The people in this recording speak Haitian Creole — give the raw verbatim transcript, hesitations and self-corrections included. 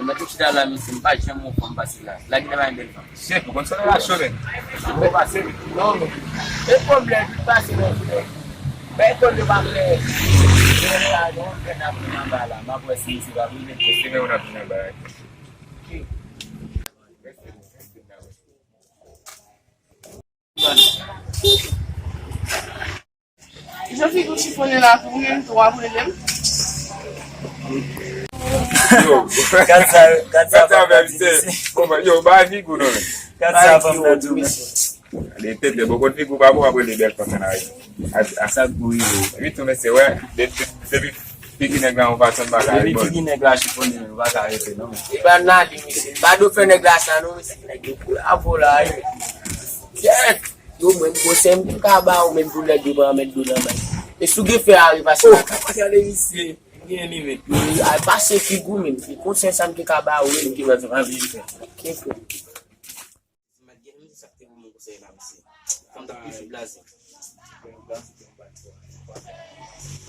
Mwen te chita la, mesye, m pa janm wè yon fanm pase la. La ki te bay bèl fanm. Shit, ou konn sa la cho, men. Ou pase. Non, men. E pwoblèm, li pase nan jounen. Bay kòl yo pa klè. Lè sa, yon jèn ap vin anba la. M ap wè si misye va vin. Se men ou ap vin anba la. Ok. Jan figi w chifonnen la, pou ou menm tou, w ap rele m. Yo, gad sa, gad sa, gad sa, menm se. Yo, ba figi w non, men. Gad sa, fanm nan tou, men. Li tete, bon, kot figi w pa bon, w ap rele bèl fanm nan la. A, a sa k pou rive. Wi, tou, men se, wè, depi, depi figi nèg la yon fason, m pa ka rele. Depi figi nèg la chifonnen, men, m pa ka rete, non, men. E pa nan li, mesye. Pa do fè nèg la sa, non, mesye. Nèg yo kou la vo la, wi. Shit. Yo, mwen, m konsèy m te ka ba ou menm pou nèg yo pa mèt dlo nan men. E si w gen fè a, repase nan kay. Pase ale misye. Gen li menm. Al pase figi w menm. E konsèy sa m te ka ba ou menm. Ki baz anvi fè. Kenfè. Mat gen menm se sa k te pou mwen konsèy la misye. Fanm t ap toujou blaze. Blaze, blaze.